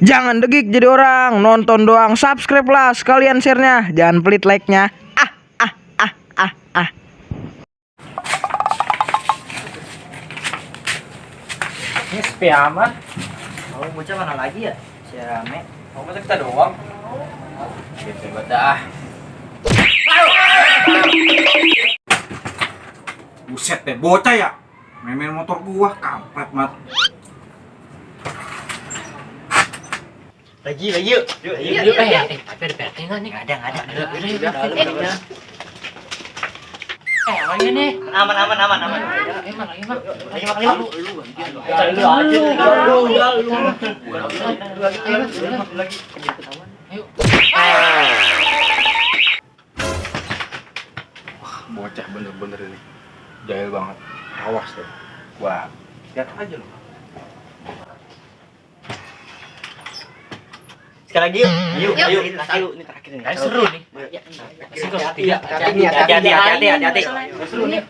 Jangan degik jadi orang, nonton doang, subscribe lah sekalian share-nya, jangan pelit like-nya. Ini sepi amat. Oh, bocah mana lagi ya? Si rame. Oh, masa kita doang? Gitu banget dah. Buset deh, bocah ya? Main motor gua, kampret mat. Lagi yuk. Yuk, tapi ada PT nggak nih? Nggak ada. Udah. Lagi nih. Aman. Lagi makan lu. Cari lu aja. Ayo. Bocah bener-bener ini. Jahil banget. Awas deh. Wah, lihat aja lu. Sekali lagi yuk. Yuk. Ini terakhir nih. Seru nih. Hati-hati. Seru nih.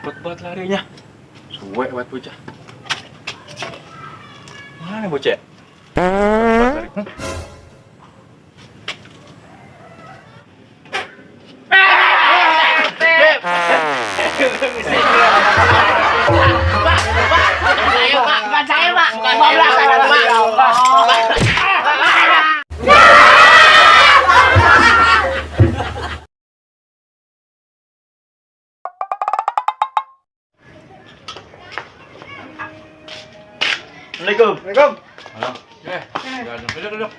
Cepet banget larinya. Suwe buat bocah. Mana bocah? Cepet lari. Assalamualaikum. Halo. Duduk.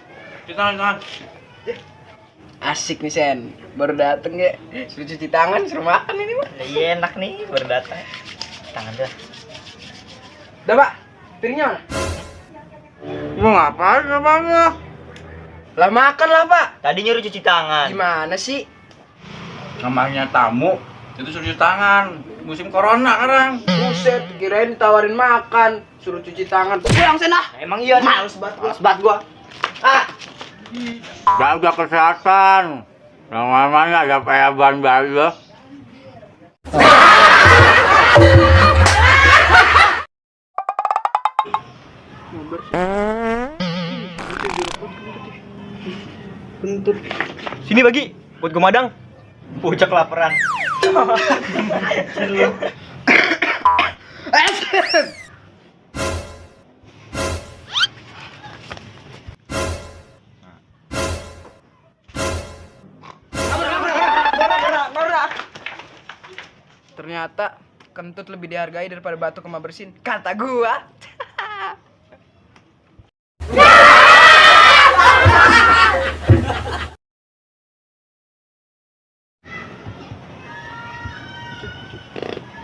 Cuci tangan. Asik nih Sen, baru dateng ya, suruh cuci tangan, suruh makan ini mah. Iya enak nih baru datang. Tangan dulu. Udah pak, piringnya mana? Mau ngapain abangnya? Lah makan lah pak. Tadi nyuruh cuci tangan. Gimana sih? Namanya tamu, itu suruh cuci tangan. Musim corona sekarang. Buset, kirain ditawarin makan, suruh cuci tangan. Pulang Sen ah. Emang iya nih. Males banget gua. Ah, Jaga kesehatan. Yang namanya ada peyaban baru. Sini bagi buat gue madang. Bocah kelaparan. ternyata kentut lebih dihargai daripada batu kema bersin, kata gua.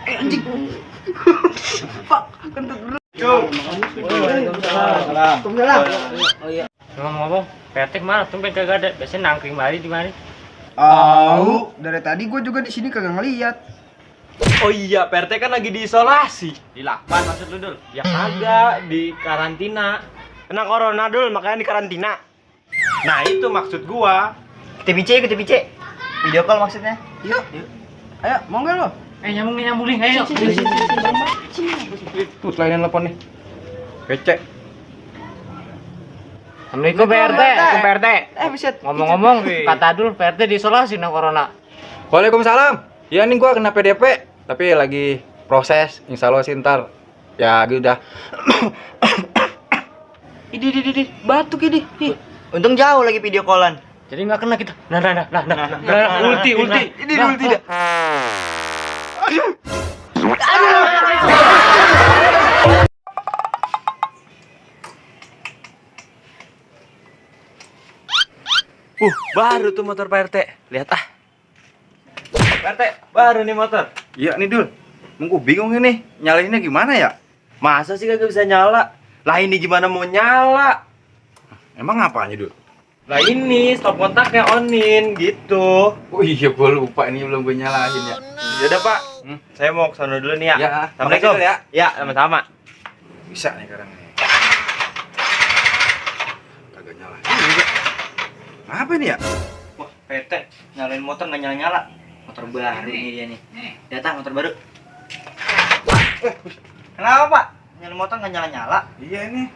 Anjing. Pak, kentut dulu. Waalaikumsalam. Oh iya. Ngomong-ngomong, PT mana? Tumben kagak ada. Biasanya nangkring mari di mana? Dari tadi gua juga di sini kagak ngeliat. Oh iya, PRT kan lagi diisolasi. Di lakban maksud lu, Dul? Ya kagak, di karantina. Kena corona dulu makanya di karantina. Nah, itu maksud gua. Kita pice. Video call maksudnya. Yuk. Ayo, mau nggak lo? Nyambung, ayo. Tuh, selain telepon nih. Becek. Assalamualaikum PRT. Buset. Ngomong-ngomong, kata Dul PRT diisolasi nah corona. Waalaikumsalam. Ya ini gua kena PDP, tapi lagi proses, insya Allah sih ntar. Ya gitu udah. Idi, batuk ini. Untung jauh lagi video callan. Jadi nggak kena kita. Nah. Ulti. Ini dulu tidak. Baru tuh motor PRT. Lihat ah. PRT, baru nih motor. Iya nih Dul. Gua bingung ini, nyalainnya gimana ya? Masa sih kagak bisa nyala? Lah ini gimana mau nyala? Emang apanya Dul? Lah ini stop kontaknya onin gitu. Oh iya, gua lupa ini belum gue nyalain ya. Yaudah Pak, saya mau ke sana dulu nih ya. Ya, Assalamualaikum makasih, Dul, ya. Ya, sama-sama. Bisa nih sekarang nih. Kagak nyala. Apa ini ya? Wah, PT nyalain motor nggak nyala-nyala. Motor baru ini dia nih. Datang motor baru. Kenapa, Pak? Nyalain motor nggak nyala-nyala? Iya ini.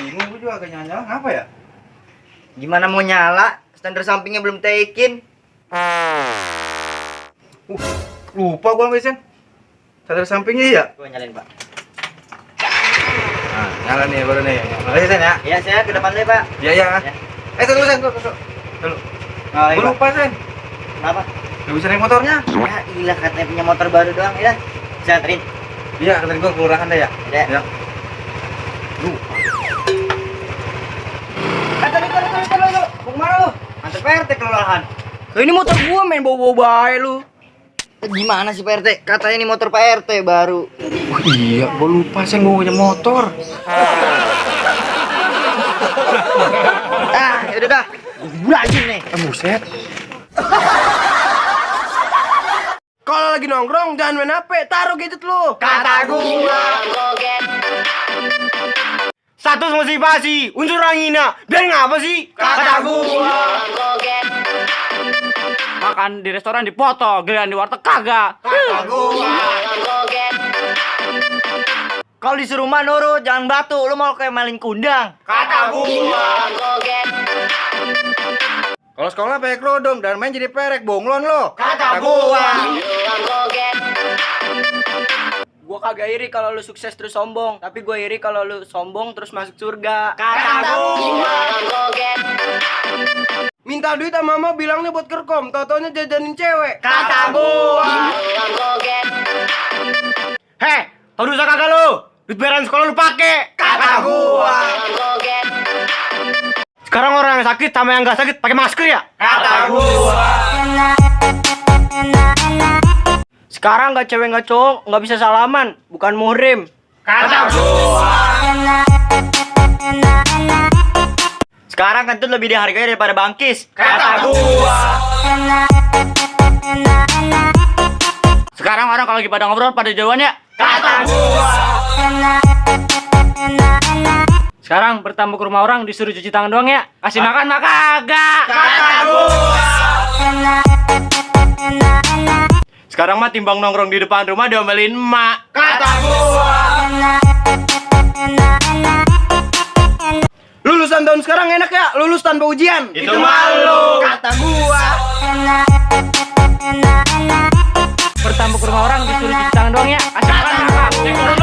Bingung gue juga, kagak nyala-nyala. Ngapa ya? Gimana mau nyala? Standar sampingnya belum taikin. Lupa gua ngabisin. Sadar sampingnya ya? Gua nyalain, Pak. Nah, nyala nih baru nih. Oke, Sen ya. Iya, saya ke depan deh, Pak. Iya, iya. Ya. Tunggu Sen, tunggu. Dulu. Nyalain, Gua Pak. lupa, Sen. Kenapa? Gak bisa naik motornya. Ya, ilah katanya punya motor baru doang, ya. Saya anterin. Iya, tadi gua kelurahan deh ya. Ya. Ya. Lu. Mau kemana lu? Antar PRT kelurahan. Ini motor gua main bawa-bawa bae lu. Gimana sih PRT? Katanya ini motor PRT baru. Oh iya, gua lupa Sen, gua punya motor. Yaudah dah. Belajar nih. Buset. Kalau lagi nongkrong jangan main HP, taruh gadget lu. Kata gua. Status motivasi, unsur anggina. Biar ngapa sih? Kata gua. Makan di restoran dipoto, giliran di warteg kagak. Kata gua. Kalau disuruh mah nurut, jangan batu. Lu mau kayak maling kundang. Kata gua. Kalau sekolah pakai kerudung dan main jadi perek, bonglon lo. Kata gua. Gua kagak iri kalau lu sukses terus sombong, tapi gua iri kalau lu sombong terus masuk surga. Kata gua. Minta duit sama mama bilangnya buat kerkom, tau-taunya jajanin cewek. Kata gua. Heh, tahu dosa kagak lu? Duit bayaran sekolah lu pake. Kata gua. Sekarang orang yang sakit sama yang nggak sakit pakai masker ya? Kata gua. Sekarang nggak cewek nggak cowok nggak bisa salaman, bukan muhrim. Kata gua. Sekarang kentut lebih dihargai daripada bangkis. Kata gua. Sekarang orang kalau lagi pada ngobrol pada jawabannya. Kata gua. Sekarang bertamu ke rumah orang disuruh cuci tangan doang ya. Kasih makan mah kagak. Kata gua. Sekarang mah timbang nongkrong di depan rumah diomelin emak. Kata gua. Lulusan tahun sekarang enak ya, lulus tanpa ujian. Itu malu. Kata gua. Bertamu ke rumah orang disuruh cuci tangan doang ya. Kasih makan mah kagak.